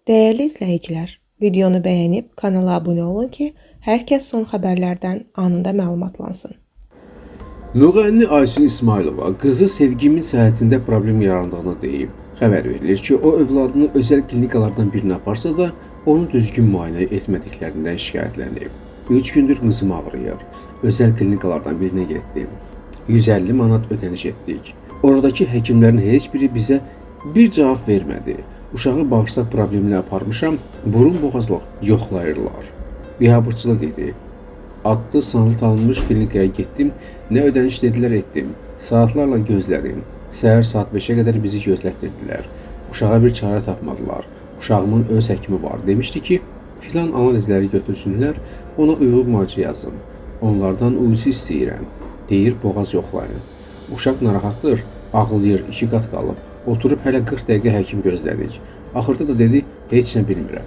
Dəyərli izləyicilər, videonu bəyənib kanala abunə olun ki, hər kəs son xəbərlərdən anında məlumatlansın. Müğənni Aysun İsmayılova qızı Sevgimin səhhətində problem yarandığını deyib. Xəbər verilir ki, o övladını özəl klinikalardan birinə aparsa da, onu düzgün müayinə etmədiklərindən şikayətlənib. 3 gündür qızım ağrıyır. Özəl klinikalardan birinə getdim. 150 manat ödəniş etdik. Oradakı həkimlərin heç biri bizə bir cavab vermədi. Uşağı bağırsaq probleminə aparmışam, burun boğazlıq yoxlayırlar. Biabırçılıq idi. Adlı sanlı tanınmış klinikaya getdim, nə ödəniş dedilər etdim. Saatlarla gözlədim. Səhər saat 5-ə qədər bizi gözlətdirdilər. Uşağa bir çarə tapmadılar. Uşağımın öz həkimi var. Demişdi ki, filan analizləri götürsünlər, ona uyğun müalicə yazın. Onlardan uyusu istəyirəm. Deyir, boğaz yoxlayın. Uşaq narahatdır, ağlayır, 2 qat qalıb. Oturub hələ 40 dəqiqə həkim gözlədik. Axırda da dedi, heç nə bilmirəm.